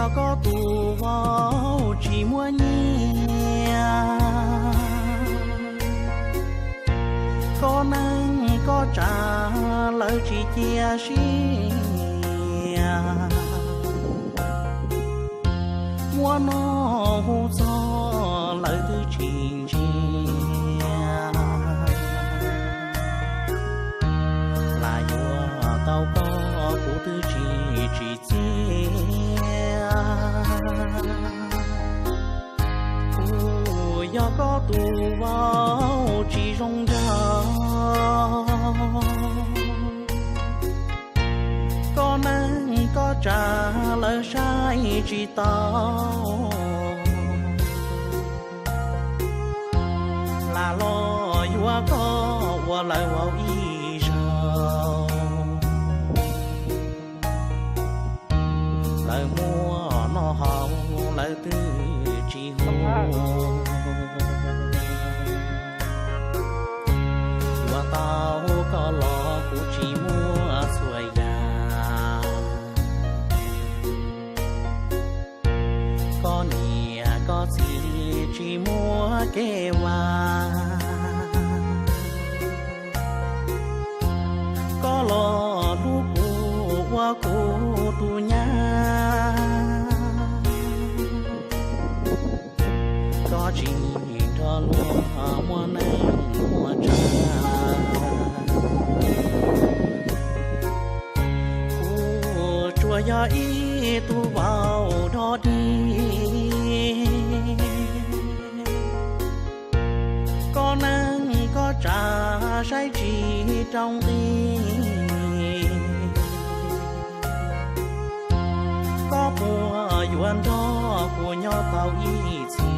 Yog koj tus vauv tsis muaj nyiaj, koj neej koj tsav lawv tsis cia siab, muab noj hu txog lawv twb tsis ntsia, lam yuav tau koj kuv twb tsis tsim txiaj. Kuv yog koj tus vauv tsis zoo nraug, koj neej koj tsav lawv saib tsis taus, lam los yuav koj ua lawv vauv ib zaug. Lawv muab noj haus lawv twb tsis hu, yuav tau koj los kuv tsis muaj txhua yam. Koj niam koj txiv tsis muaj kev vaj, koj los hlub kuv ua kuv tus nyab. Koj tsis nrog luag muaj neej muaj tsav, kuv tsuas yog ib tug vauv dog dig. Koj neej koj tsav saib tsis rau nqi, koj puas yuav nrog kuv nyob tau ib txhis?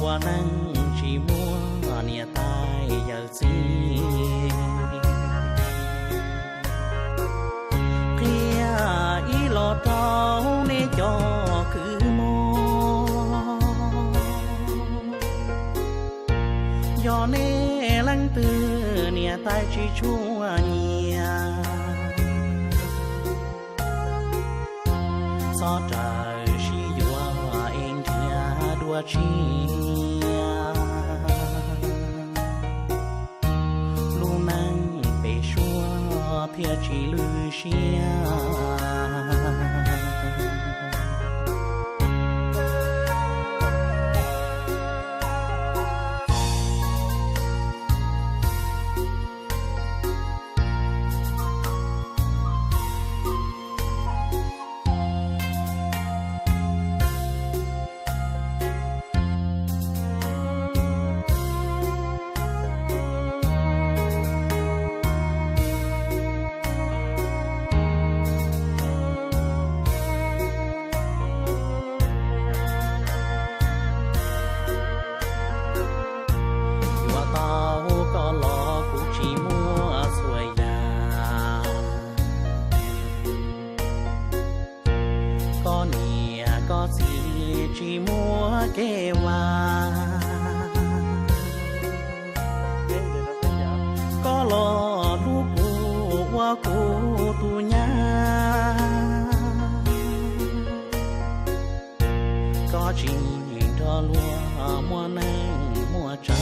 Ua neej tsis muaj niam tais yawm txiv, qhia ib los rau nej cov kwv muam, yog nej leej twg niam tais tsis tshua nyiam, txhob raws sib yuav es nrhiav dua tshiab. Lub neej pem suab thiaj tsis lwj siab. Yuav tau koj los kuv tsis muaj txhua yam. Koj niam koj txiv tsis muaj kev vaj, koj los hlub kuv ua kuv tus nyab. Koj tsis nrog luag muaj neej muaj tsav.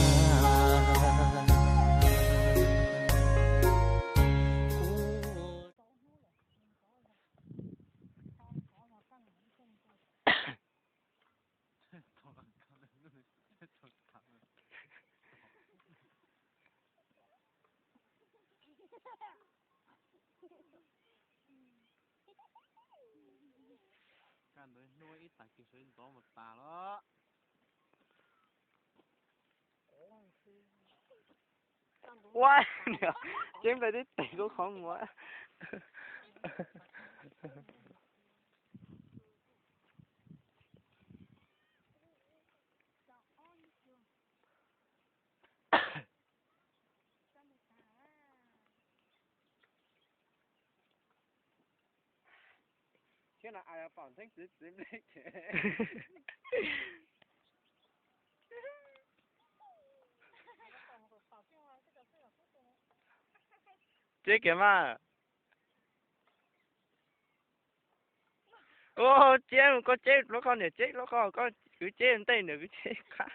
Kaj ntawd hnub ib tag kis sawv ntxov mus tas los. Ua, niam, ceeb nplai tib tes kuv qhov muag. Thiab no a pom ntxeeb txiv txiv nplej ces. Ces kiag mas. Ua, Ciab, koj ceb lub qhov, niam ceb lub qhov, koj kwv ceb ntej, niam kwv ceb qab.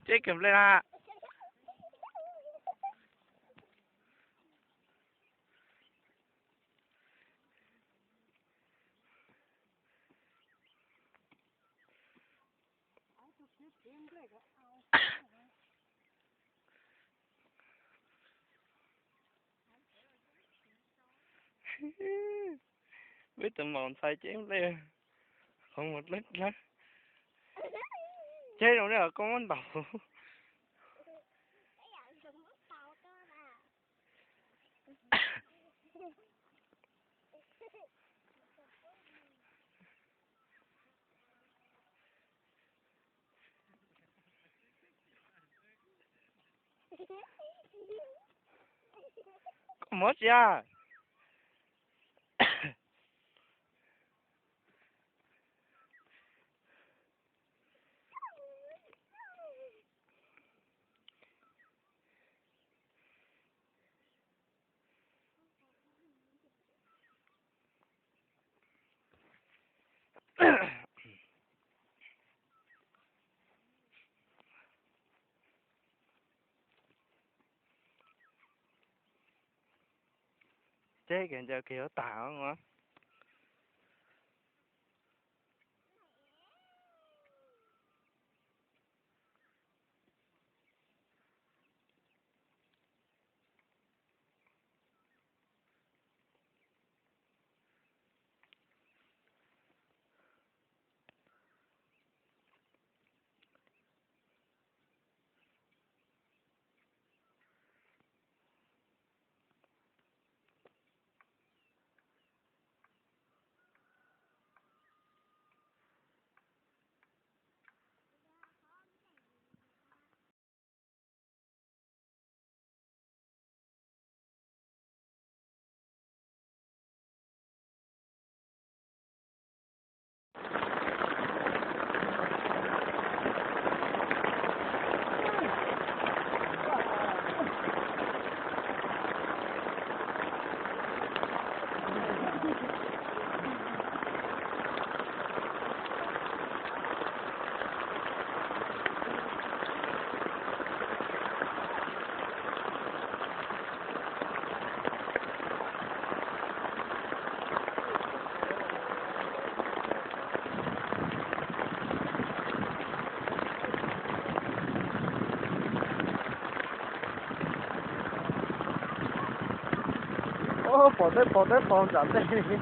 Ceb kawg nplej na. Peb tus maum ntxhais ceb nplej, qhov muag dlawb dlawb. Ceb zoo li koj muab ntaus. Koj muab tsis a? Ceb kiag ncaws kiag yuav tag os. Pom teb pom teb pom nram ntej.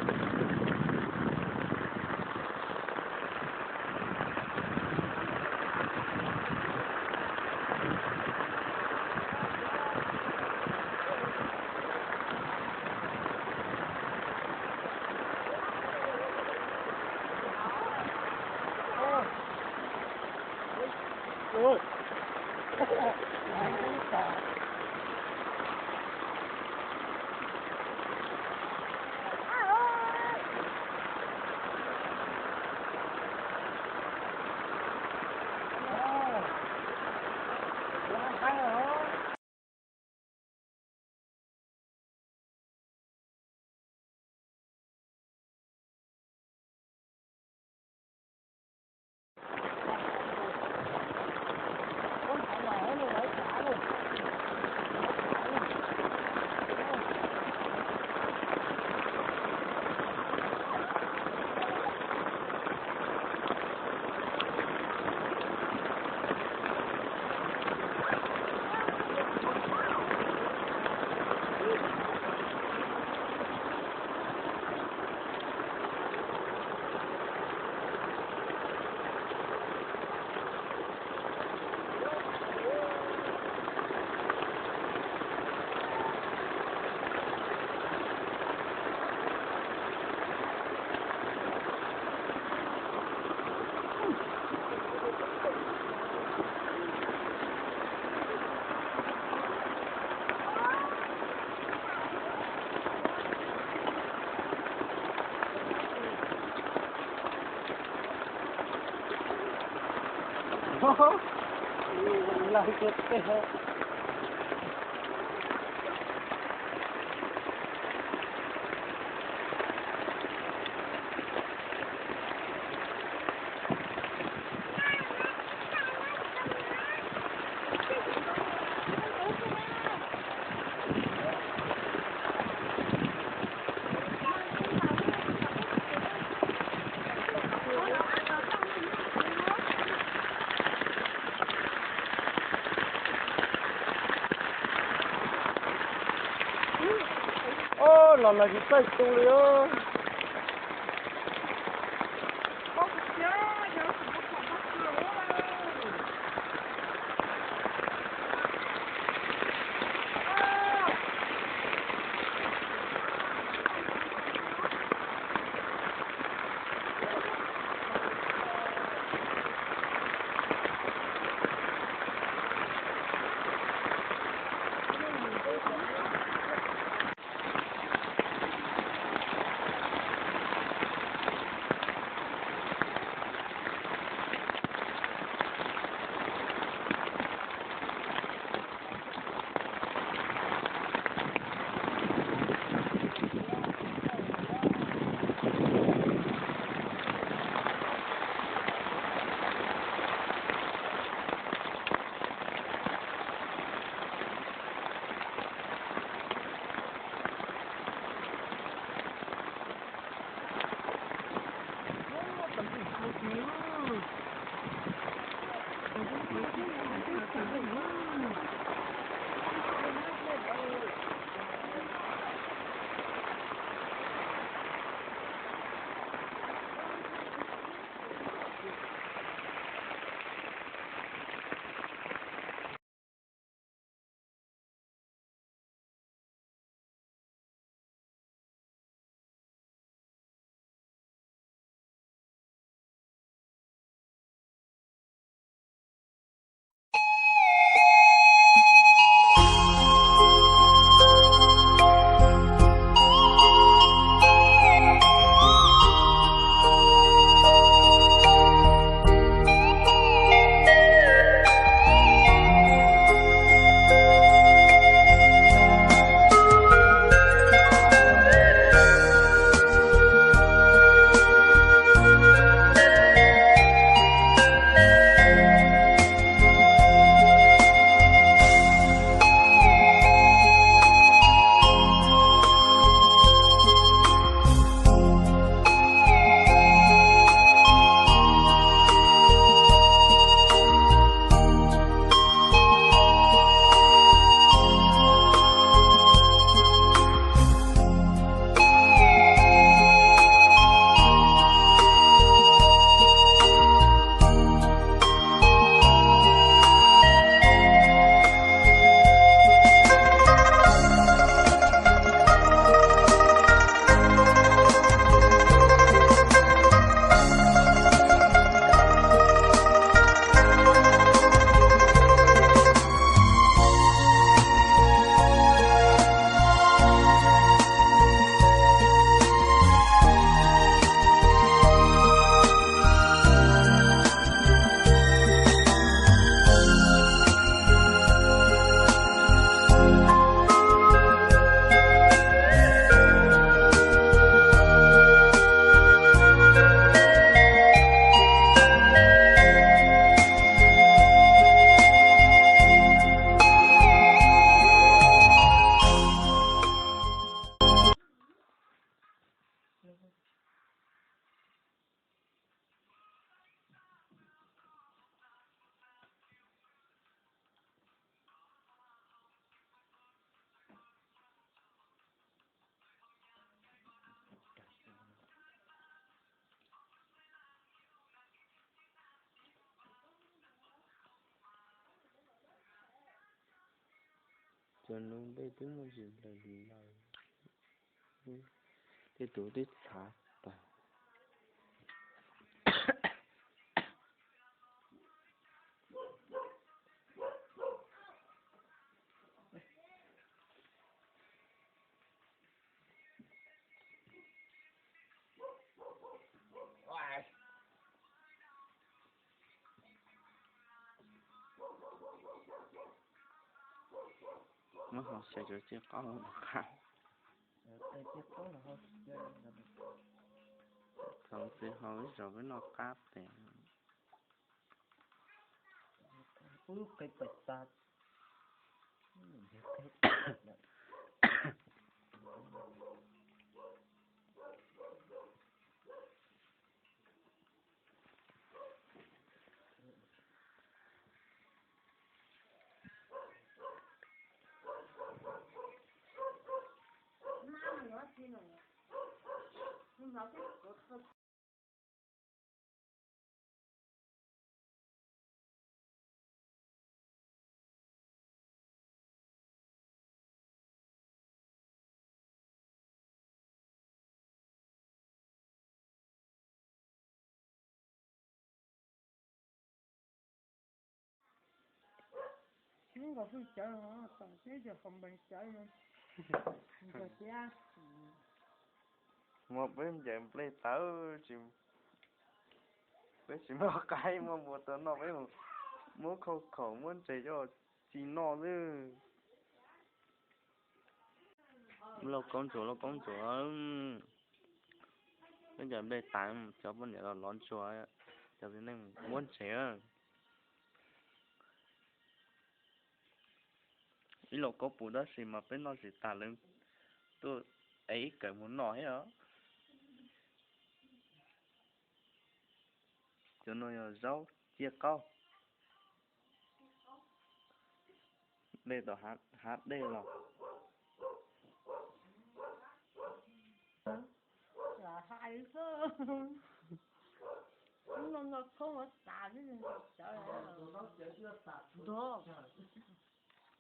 Ob, los lawv tsis txawj tu li os. Cov lub npe twb muaj tsis lawm li lawm. Tej tus twb txhav tag. Muab hau xyaw cov txiv qaub qab. Txhoov txiv hau ib zaug peb noj qab tes. Nkaus hwj cawv, peb cov qhov npees cawv, muab peb ncaws nplej tawv, peb tsis muaj qaib muaj npua tau noj, peb mus muab khauj khaum muab ntses coj txi noj xwb. Lauj kaub ntsuag, lauj kaub ntsuag, peb ncaws nplej tas, cov poj niam los lov ntsuag, cov txiv neej muab ntses. Ib lauj kaub pus tab sis mas peb noj tsis tas, lawv tuaj ev ib kawm mus noj thiab os. Cov no yog zaub ciaj qaub, de tom hav dej los.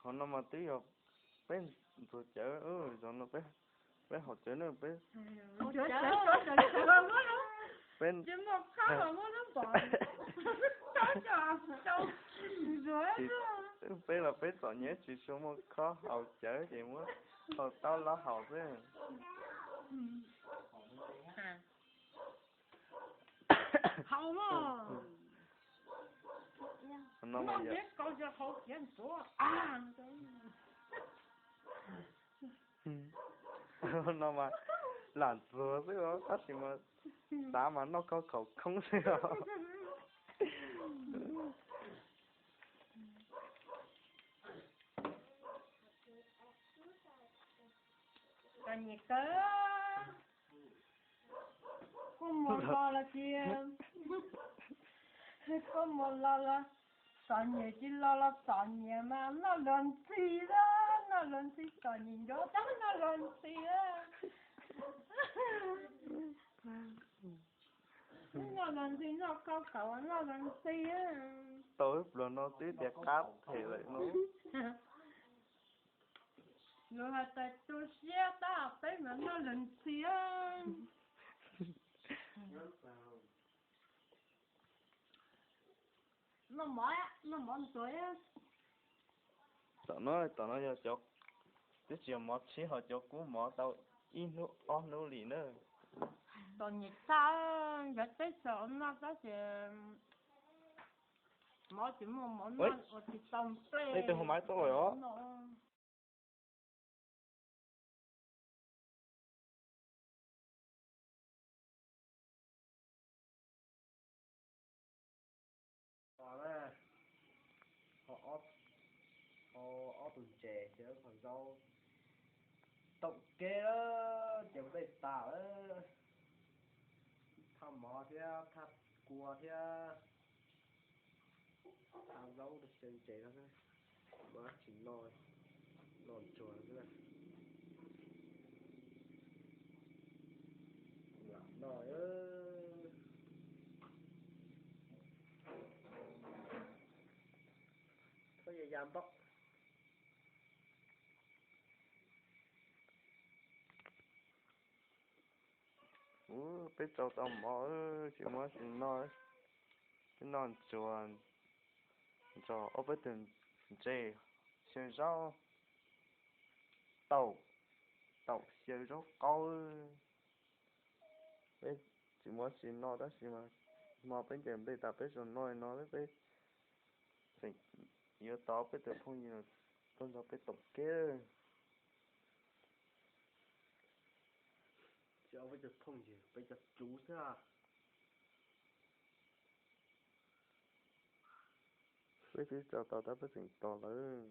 Qhov no mas twb yog peb ntxuag cawv, zaum no peb haus cawv na, peb, peb, peb los peb txom nyem tsis tshua muaj khob haus cawv ces muab hau taub lob haus xwb. No mas lam ntxuag xwb os, tab sis mas xav mas noj khauj khaum khoob xwb os. Txom nyem kawg. Kua muag los los tsis, kua muag los los txom nyem, tsis los los txom nyem mas noj luag ntxhi lawm, noj luag ntxhi txom nyem nrov tag noj luag ntxhi lawm. Noj luag ntxhi, noj khauj khaum noj luag ntxhi. Tau ib pluag no twb tias qab phem lawm no. Luag hais tias tu siab tab peb mas noj luag ntxhi. Noj mov, noj mov ntxuag. Tom no, tom no yog cov, twb tsis yog mov tshiab ho cov kub mov tau ib hnub ob hnub li na. Txom nyem tag, yog teb chaws noj tab sis mov tsis muaj mov noj ua tsis tau nplej. Tus hauv maiv tau lawm os. Ho ob tug ntses thiab qhov zaub. Taum kev lawm, ces nplej tas lawm. Thaj mov thiab thaj kua thiab thaj zaub xyaw ntses no xwb, mas tsis noj, noj ntsuag xwb na. Lam noj, txhob ya ya npaum. Ub, peb tsau tau mov, tsis muab tsis noj, peb noj ntsuag, ntsuag ob peb tug ntses, xyaw zaub, taum, taum xyaw zaub qaub. Peb tsis muab tsis noj tab sis mas hmo peb ncaws nplej tas peb tsuas noj li no, peb tseem yuav tos peb tus phooj ywg Tuaj nrog peb tom keb. Tsis ob peb cov thooj ces peb cov tsuv xwb. Peb twb tso tau tab peb tseem tos lawm.